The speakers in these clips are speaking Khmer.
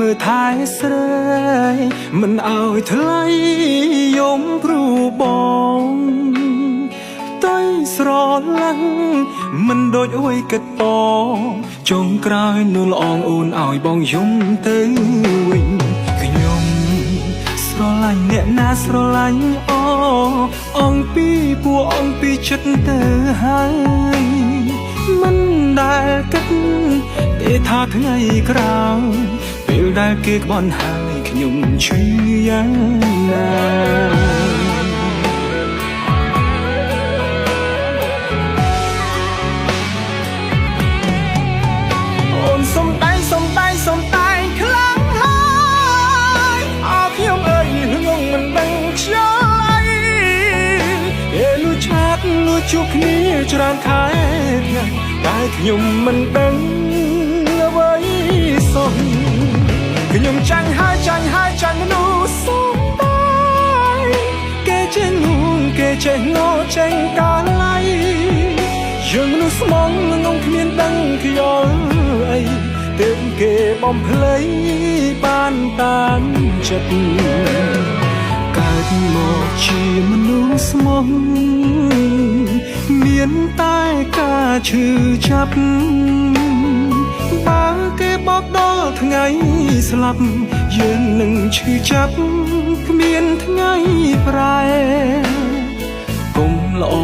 មើលថែស្រីមិនឲ្យថ្លៃយំព្រោះបងតៃស្រឡាញ់មិនដូចអួយគិតបងចុងក្រោយនោះល្អងអូនឲ្យបងយំទៅវិញខ្ញុំស្រឡាញ់អ្នកណាស្រឡាញ់អូអង្គពីពួកអង្គពីចិត្តទៅហើយមិនដែលគិតទេថាថ្ងៃក្រោយពេលដែលគេក្បន់ហើយខ្ញុំឈឺយ៉ាងណាអូនសំដែងសំដែងសំដែងខ្លាំងហើយអើខ្ញុំអើយងងមិនដឹងខ្យល់អីគេលួចឆាតលួចជួបគ្នាច្រើនខែថ្ងៃតែខ្ញុំមិនដឹងអ្វីសោះខ្ញុំចាញ់ហើយចាញ់ហើយចាញ់មនុស្សសំដែងគេចេះលួងគេចេះងចេះកាលៃយើងមនុស្សស្មងងងគ្មានដឹងខ្យល់អីទើបគេបំភ្លៃបានតាមចិត្តកើតមកជាមនុស្សស្មងមានតែការឈឺចាប់បើគេបោកដល់ថ្ងៃស្លាប់យើងនឹងឈឺចាប់គ្មានថ្ងៃប្រែកុំល្អ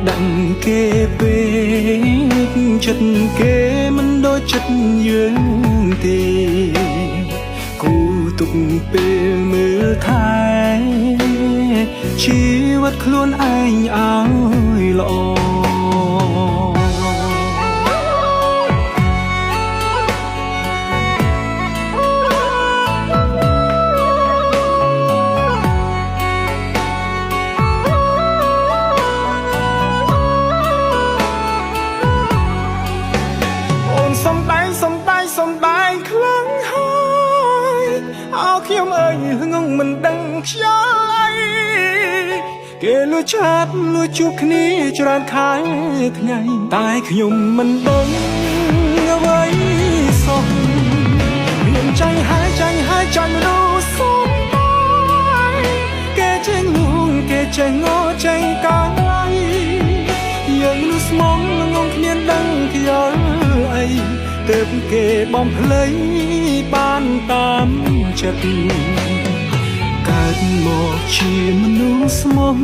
ដឹងគេពេកចិត្តគេមិនដូចចិត្តយើងទេគូទុកពេលមើលថែជីវិតខ្លួនឯងឲ្យល្អអូនសំដែងសំដែងសំដែងខ្លាំងហើយអោខ្ញុំអើយងងមិនដឹងខ្យល់អីគេលួចឆាតលួចជួបគ្នាច្រើនខែថ្ងៃតែខ្ញុំមិនដឹងអ្វីសោះខ្ញុំចាញ់ហើយចាញ់ហើយចាញ់មនុស្សសំដែងគេចេះលួងគេចេះងចេះកាលៃយើងមនុស្សស្មងងងគ្មានដឹងខ្យល់អីទើបគេបំភ្លៃបានតាមចិត្តកើតមកជាមនុស្សស្មង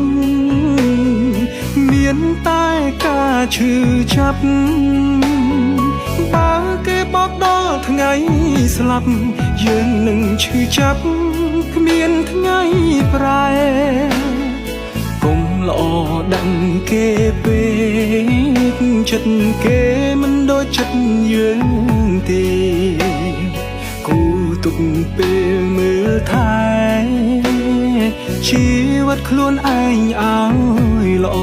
មានតែការឈឺចាប់បើគេបោកដល់ថ្ងៃស្លាប់យើងនឹងឈឺចាប់គ្មានថ្ងៃប្រែកុំល្អដឹងគេពេកចិត្តគេមិនដូចចិត្តយើងទេគូទុកពេលមើលថែជីវិតខ្លួនឯងឲ្យល្អ